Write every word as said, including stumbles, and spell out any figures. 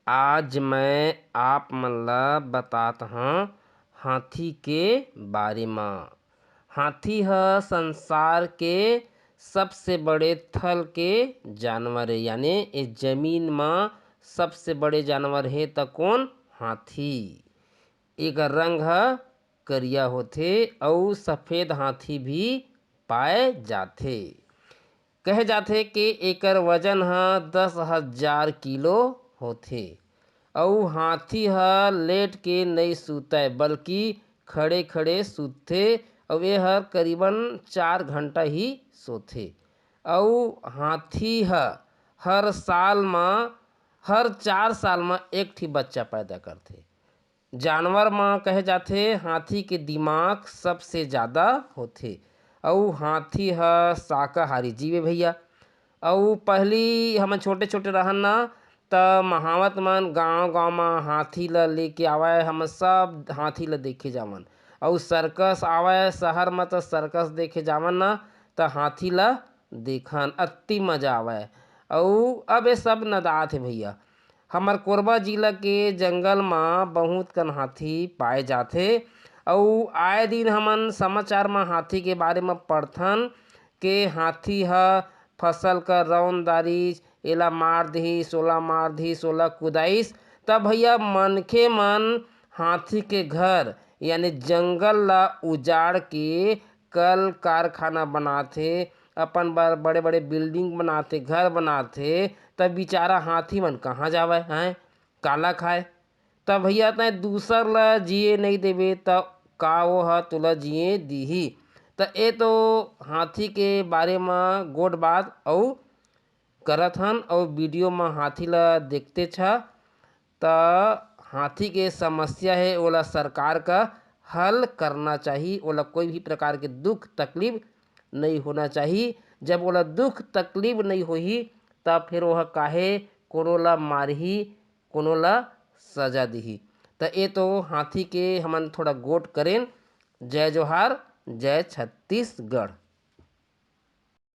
आज मैं आप मन ल बतात हं हाथी के बारे म। हाथी ह संसार के सबसे बड़े थल के जानवर हे, यानी ए जमीन म सबसे बड़े जानवर हे त कोन? हाथी। एकर रंग ह करिया होथे अउ सफेद हाथी भी पाए जाथे। कहे जाथे के एकर वजन ह दस हजार किलो होथे अउ हाथी ह लेट के नइ सूतय, बल्कि खड़े खड़े सूतथे अउ ए हर करीबन चार घंटा ही सोथे। अउ हाथी ह हर साल म, हर चार साल म एक ठी बच्चा पैदा करथे। जानवर म कहे जाथे हाथी के दिमाग सबसे जादा होथे अउ हाथी ह शाकाहारी जीव ए भैया। अउ पहली हमन छोटे छोटे रहन ना, त महावत मन गांव गांव म हाथी ल लेके आवय, हमन सब हाथी ल देखे जावन। अउ सर्कस आवय शहर म, त सर्कस देखे जावन ना, त हाथी ल देखन, अति मजा आवय। अउ अब ए सब नदात हे भैया। हमर कोरबा जिला के जंगल म बहुत कन हाथी पाए जाथे अउ आए दिन हमन समाचार म हाथी के बारे म पढ़थन के हाथी ह फसल कर रौंद डारिस, एला मार दिहिस, ओला मार दिहिस, ओला कुदाइस। त भैया, मनखे मन हाथी के घर यानी जंगल ला उजाड़ के कल कारखाना बनाथे, अपन बर बड़े-बड़े building बनाथे, घर बनाथे, त बिचारा हाथी मन कहाँ जावय, हैं? काला खाय? त भैया, तैं दूसर ला जिए नइ देबे, त का वो ह तोला जिए दिही? त ए तो हाथी के बारे म गोठ बात अउ करत हन, अउ video म हाथी ला देखतेच ह, त हाथी के समस्या हे, ओला सरकार का हल करना चाही, ओला कोई भी प्रकार के दुख तकलीफ नइ होना चाही। जब ओला दुख तकलीफ नइ होही, त फिर ओह काहे कोनो ला मारही, कोनो ला सजा दिही? त ए तो हाथी के हमन थोड़ा गोठ करेन। जय जोहार, जय छत्तीसगढ़।